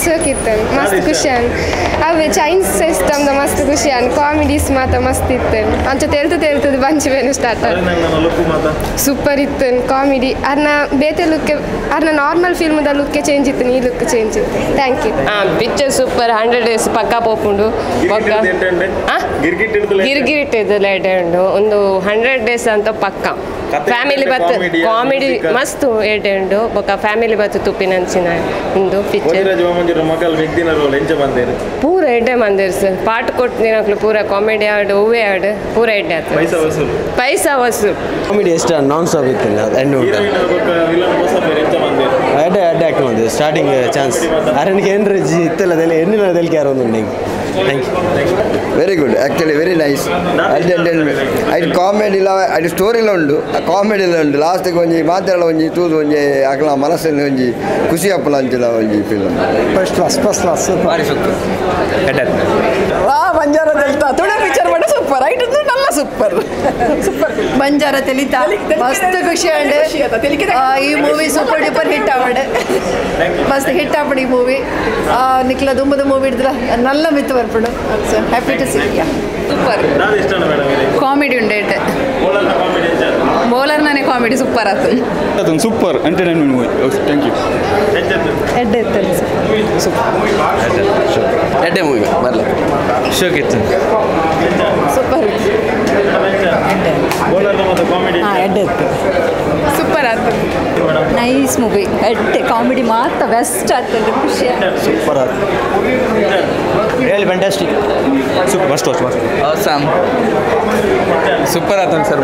ಸೋಕಿತ್ತು ಮಸ್ತ್ ಖುಷಿಯಾನ್ ಅವೆ chains system the ಮಸ್ತ್ ಖುಷಿಯಾನ್ ಕಾಮಿಡೀಸ್ ಮಾತ ಮಸ್ತ್ ಇತ್ತು ಅಂಚ ತೆಲ್ತು ತೆಲ್ತದ ಬಂಚಿ ಬೇನೆ ಸ್ಟಾರ್ಟ್ ಸೂಪರ್ ಇತ್ತು ಕಾಮಿಡಿ ಅರ್ನ ಬೇತೆ ಲುಕ್ ಅರ್ನ normal film the look change ಇತ್ತು ಈ ಲುಕ್ ಚೇಂಜ್ ಇತ್ತು. Thank you. Picture super 100 days ಪಕ್ಕಾ ಪೋಪುಂಡು ಗಿರ್ಗಿಟ್ ಎಡ್ಡೆ ಉಂಡು ಒಂದು 100 ಡೇಸ್ ಅಂತ ಪಕ್ಕ ಫ್ಯಾಮಿಲಿ ಬತ್ತು ಕಾಮಿಡಿ ಮಸ್ತ್ ಎಡ್ಡೆ ಉಂಡು ಬೊಕ್ಕ ಫ್ಯಾಮಿಲಿ ಬತ್ತು ತುಪ್ಪಿನಂಚಿನ ಉಂದು ಪಿಕ್ಚರ್ ಪೂರ ಎಡ್ಡೆ ಮಂದಿರ್ ಸರ್ ಪಾಟ್ ಕೊಟ್ಟಿನಕ್ಲು ಪೂರ ಕಾಮಿಡಿ ಆಡು ಹೂವೇ ಆಡು ಪೂರ ಎಡ್ಡೆ ಆತು ಪೈಸಾ ವಸೂಲು. ಕಾಮಿಡಿ ಎಷ್ಟು ನಾನ್ ಸ್ಟಾಪ್ ಇತ್ತಿಲ್ಲ ಎಡ್ಡೆ ಎಡ್ಡೆ ಆ್ಯಕ್ಟ್ ಬಂದಿದೆ ಸ್ಟಾರ್ಟಿಂಗ್ ಚಾನ್ಸ್ ಅರಣ್ಗೆ ಏನ್ರ ಇತ್ತಲ್ಲ ಅದೆಲ್ಲ ಎಣ್ಣಿನ ಅದೆಲ್ಲ ಯಾರು ಒಂದು thank you. Very good actually very nice ಐಟ್ ಕಾಮಿಡಿಲ ಐಟ್ ಸ್ಟೋರಿಲ ಉಂಡು ಕಾಮಿಡಿಲ ಉಂಡು ಲಾಸ್ಟಿಗೆ ಒಂಜಿ ಮಾತೆಲ್ಲ ಒಂಜಿ ತೂದು ಒಂಜಿ ಅಕಲ ಮನಸ್ಸಲ್ಲಿ ಒಂಜಿ ಖುಷಿ ಅಪ್ಪಲ ಅಂಚಿನ ಒಂಜಿ film. First class first class ಭಾರಿ ಸೂಪರ್. ಬಂಜಾರ ತೆಲಿತಾ ತುಳು ಪಿಕ್ಚರ್ ಮಾಡ ಸೂಪರ್ ಐಟ್ ನಲ್ಲ ಸೂಪರ್ ಸೂಪರ್ ಬಂಜಾರ ತೆಲಿತಾ ಮಸ್ತ್ ಖುಷಿ ಅಂಡ್ ಈ ಮೂವಿ ಸೂಪರ್ ಡೂಪರ್ ಹಿಟ್ ಆವಡ್ ಮಸ್ತ್ ಹಿಟ್ ಆಪಡ್ ಈ movie ನಿಕ್ಲ ದುಂಬದ movie ಹಿಡಿದ್ರ Nalla ಮಿತ್ತು ಬರ್ಪಡು. So happy to see. Super comedy ಉಂಡೆ ಬೌಲರ್ ನಾನೇ ಕಾಮಿಡಿ ಸೂಪರ್ ಆತು ಅದೊಂದು super entertainment movie. Okay thank you. ಎಡ್ಡೆ ಸೂಪರ್ ಎಡ್ಡೆ ಮೂವಿ ಬರಲ ಶೋಕಿತ್ತು ಸೂಪರ್ ಎಡ್ಡೆ ಇತ್ತು ಸೂಪರ್ ಆತು. ನೈಸ್ ಮೂವಿ ಎಡ್ಡೆ ಕಾಮಿಡಿ ಮಾತ್ರ ಬೆಸ್ಟ್ ಆಗ್ತದೆ ಖುಷಿ ಸೂಪರ್ ಆಯ್ತು ರಿಯಲಿ ಫ್ಯಾಂಟಾಸ್ಟಿಕ್ ಸೂಪರ್ ಮಸ್ತ್ ಮಸ್ತ್ ಅವಸಾಮ್ ಸೂಪರ್ ಆತನ್ ಸರ್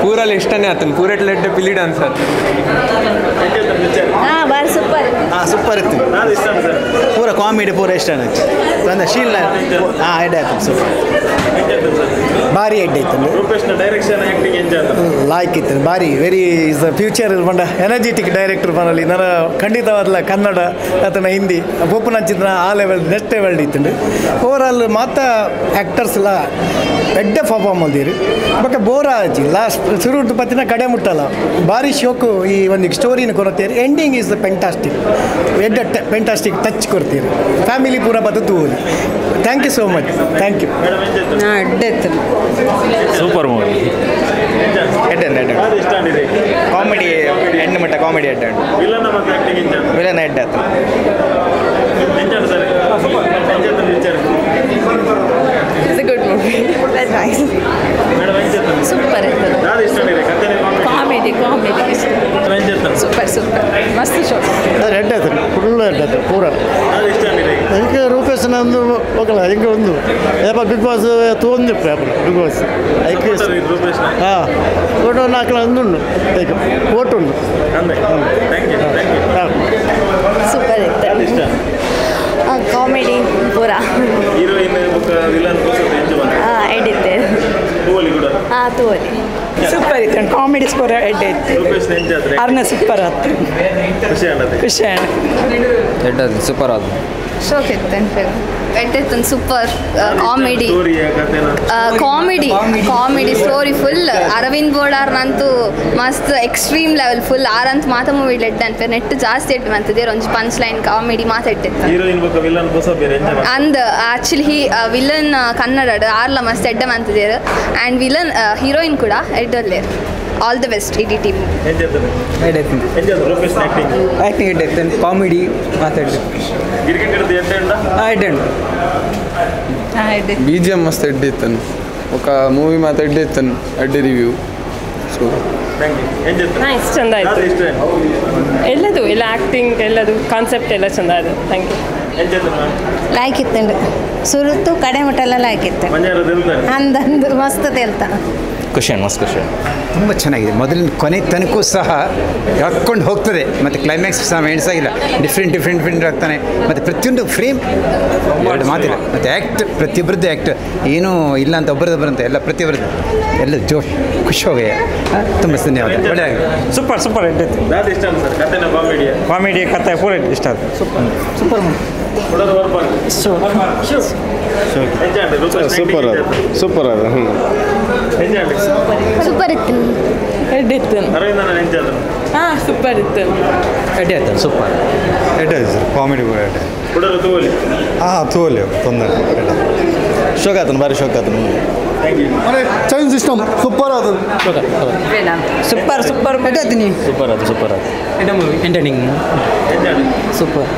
ಪೂರಲ್ಲಿ ಇಷ್ಟನೇ ಆತನ್ ಪೂರೆಟ್ಲ ಎಡ್ಡೆ ಪಿಲಿ ಡಾನ್ಸ್ ಆತ. ಹಾಂ ಬಾರಿ ಸೂಪರ್. ಹಾಂ ಸೂಪರ್ ಇತ್ತು ಪೂರ ಕಾಮಿಡಿ ಪೂರ ಇಷ್ಟ ಆಯ್ತು ಶೀಲ್. ಹಾಂ ಎಡ್ಡೆ ಆಯ್ತು ಸೂಪರ್ ಭಾರಿ ಎಡ್ಡೆ ಇತ್ತು ಲಾಯ್ಕ್ ಇತ್ತು ಭಾರಿ ವೆರಿ is the future ಪಂಡ ಎನರ್ಜೆಟಿಕ್ ಡೈರೆಕ್ಟರ್ ಪನಲ್ಲಿ ನನ್ನ ಖಂಡಿತವಾದಲ ಕನ್ನಡ ಆತನ ಹಿಂದಿ ಪೋಪುನಂಚಿನ ಆ ಲೆವೆಲ್ ನೆಕ್ಸ್ಟ್ ಲೆವೆಲ್ ಇತ್ತು. ಓವರ್ ಆಲ್ ಮಾತ ಆ್ಯಕ್ಟರ್ಸ್ ಎಲ್ಲ ಎಡ್ಡೆ ಪರ್ಫಾರ್ಮ್ ಮಲ್ದಿರಿ ಬಟ್ ಬೋರ್ ಆಜಿ ಲಾಸ್ಟ್ ಸುರುಟು ಪತ್ತಿನ ಕಡೆ ಮುಟ್ಟಲ್ಲ ಭಾರಿ ಶೋಕು ಈ ಒಂದು ಸ್ಟೋರಿನ ಕೊರತೀರಿ. ಎಂಡಿಂಗ್ is the fantastic ಎಡ್ಡೆ ಪೆಂಟಾಸ್ಟಿಕ್ ಟಚ್ ಕೊಡ್ತೀರಿ ಫ್ಯಾಮಿಲಿ ಪೂರ ಬದುಕು. Thank you so much. Thank you. ಎಡ್ಡೆ ಇತ್ತು ಸೂಪರ್ ಮೂವಿ ಎಡ್ಡೆ ಎಡ್ಡೆ ಕಾಮಿಡಿ ಹೆಣ್ಣು ಮಟ್ಟ ಕಾಮಿಡಿ ಎಡ್ಡೆ ವಿಲನ್ ಎಡ್ಡೆ ಆಯ್ತು. It's a good movie. Very nice. Super ಇತ್ತು ಕಾಮಿಡಿ ಕಾಮಿಡಿ ಸೂಪರ್ ಸೂಪರ್ ಮಸ್ತ್ ಶೋ. ಎಡ್ಡೆ ಆಯ್ತು ಫುಲ್ ಎಡ್ಡೆ ಆಯ್ತು ಪೂರ. ಇಂಕ ರೂಪೇಶನ ಒಂದು ಹೋಗಲ್ಲ ಹಿಂಗೆ ಒಂದು ಏಪ ಬಿಗ್ ಬಾಸ್ ತೋಂದು ಬಿಗ್ ಬಾಸ್ ಐಕೆ ಹಾಂ ಫೋಟೋ ನಾಲ್ಕು ಒಂದುಂಡು ಐಕೆ ಫೋಟೋ ಉಂಡು. ಹಾಂ ಸೂಪರ್ ಇತ್ತು ಕಾಮಿಡಿ ಪೂರ ಎಡಿತೆ ಹಾಂ ತೋಲಿ ಸೂಪರ್ ಇತ್ತು ಕಾಮಿಡಿ ಸ್ಕೋರ್ ಎಡ್ಡೆ ಇತ್ತು ಅರ್ನ ಸೂಪರ್ ಆಯ್ತು ಖುಷಿ ಆಯ್ತು ಎಡ್ಡೆ ಸೂಪರ್ ಆದ ಶೋಕ್ ಇತ್ತು ಫಿಲ್ಮ್ ಎಡ್ಡೆ ಇತ್ತು super comedy comedy comedy story full Aravind ಬೋಳಾರ್ನಂತೂ ಮಸ್ತ್ ಎಕ್ಸ್ಟ್ರೀಮ್ ಲೆವೆಲ್ ಫುಲ್ ಆರಂತ ಮಾತ ಮೂವಿ ಎಡ್ಡೆ ಅನ್ಪೇರ್ ನೆಟ್ ಜಾಸ್ತಿ ಎಡ್ಡೆ ಮಂತಿದ್ದೇರು ಒಂಜಿ ಪಂಚ್ ಲೈನ್ ಕಾಮಿಡಿ ಮಾತಾಡ್ತಿತ್ತು ಅಂದ್ ಆಕ್ಚುಲಿ he villain Kannada ಆರ್ಲ ಮಸ್ತ್ ಎಡ್ಡೆ ಮಂತಿದ್ದೇರು ಆ್ಯಂಡ್ ವಿಲನ್ ಹೀರೋಯಿನ್ ಕೂಡ ಎಡ್ಡಲ್ಲೇರು. ಆಲ್ the best ಇಡೀ ಟೀಮ್. ಆ್ಯಕ್ಟಿಂಗ್ ಎಡ್ಡೆ ಇತ್ತು ಕಾಮಿಡಿ ಮಾತಾಡಿದ್ದು ಎಡ್ಡೆ ಉಂಟು. ಬಿ ಜಿ ಎಮ್ ಮಸ್ತ್ ಎಡ್ಡೆ ಇತ್ತನು ఒక ಮೂವಿ ಮಾತ್ರ ಎಡ್ಡೆ ಇತ್ತನು ಎಡ್ಡೆ ರಿವ್ಯೂ. ಸೊ ನೈಸ್ ಚಂದ ಆಯಿತು ಎಲ್ಲದು ಎಲ್ಲ ಆ್ಯಕ್ಟಿಂಗ್ ಎಲ್ಲದು ಕಾನ್ಸೆಪ್ಟ್ ಎಲ್ಲ ಚಂದ ಆಯಿತು. Thank you. Like ಇತ್ತು ಸುರುತು ಕಡೆ ಮಟ್ಟೆಲ್ಲ ಲಾಯ್ಕ್ ಇತ್ತು ಅಂದಂದು ಮಸ್ತ್ ತೆಲ್ತ ಖುಷಿ ಮಸ್ತ್ ಖುಷಿ. ತುಂಬ ಚೆನ್ನಾಗಿದೆ ಮೊದಲಿನ ಕೊನೆ ತನಕೂ ಸಹ ಹಾಕ್ಕೊಂಡು ಹೋಗ್ತದೆ ಮತ್ತು ಕ್ಲೈಮ್ಯಾಕ್ಸ್ ಸಹ ಎಣಿಸಾಗಿಲ್ಲ. ಡಿಫ್ರೆಂಟ್ ಡಿಫ್ರೆಂಟ್ ಡಿಫ್ರೆಂಟ್ ಆಗ್ತಾನೆ ಮತ್ತು ಪ್ರತಿಯೊಂದು ಫ್ರೇಮ್ ಎರಡು ಮಾತಿಲ್ಲ ಮತ್ತು ಆ್ಯಕ್ಟ್ ಪ್ರತಿಯೊಬ್ಬರದ್ದು ಆ್ಯಕ್ಟ್ ಏನೂ ಇಲ್ಲ ಅಂತ ಒಬ್ಬರದೊಬ್ಬರಂತ ಎಲ್ಲ ಪ್ರತಿಯೊಬ್ಬರದ್ದು ಎಲ್ಲ ಜೋಶ್ ಖುಷಿ ಹೋಗಿ ತುಂಬ ಧನ್ಯವಾದ. ಒಳ್ಳೆಯ ಸೂಪರ್ ಸೂಪರ್ ಎಡ್ಡೆ ಕಾಮಿಡಿ ಕತೆ ಪೂರ ಇಷ್ಟ ಆಯ್ತು. Super super. ಸೂಪರ್ ಅದು ಸೂಪರ್ ಅದು. ಸೂಪರ್ ಇತ್ತು. ಎಡ್ಡೆ ಇತ್ತು. ಹಾಂ ಸೂಪರ್ ಇತ್ತು. ಎಡ್ಡೆ ಆಯ್ತು ಸೂಪರ್. ಎಡ್ಡೆ ಆಯ್ತು ಸರ್, ಕಾಮಿಡಿ ಕೂಡ ಎಡ್ಡೆ. ಹಾಂ ತೋಲಿ ತೊಂದರೆ ಎಡ್ಡೆ. ಶೋಕ್ ಆತನು ಭಾರಿ ಶೋಕ್ ಆತನು. ಚೈನ್ ಸಿಸ್ಟಮ್ ಸೂಪರ್ ಅದು. ಸೂಪರ್ ಸೂಪರ್ ಎಡ್ಡೆ ಆಯ್ತು. ಸೂಪರ್ ಅದು ಸೂಪರ್ ಅದು. ಎಡ್ಡೆ ಮೂವಿ ಎಂಟರ್ಟೈನಿಂಗ್ ಸೂಪರ್.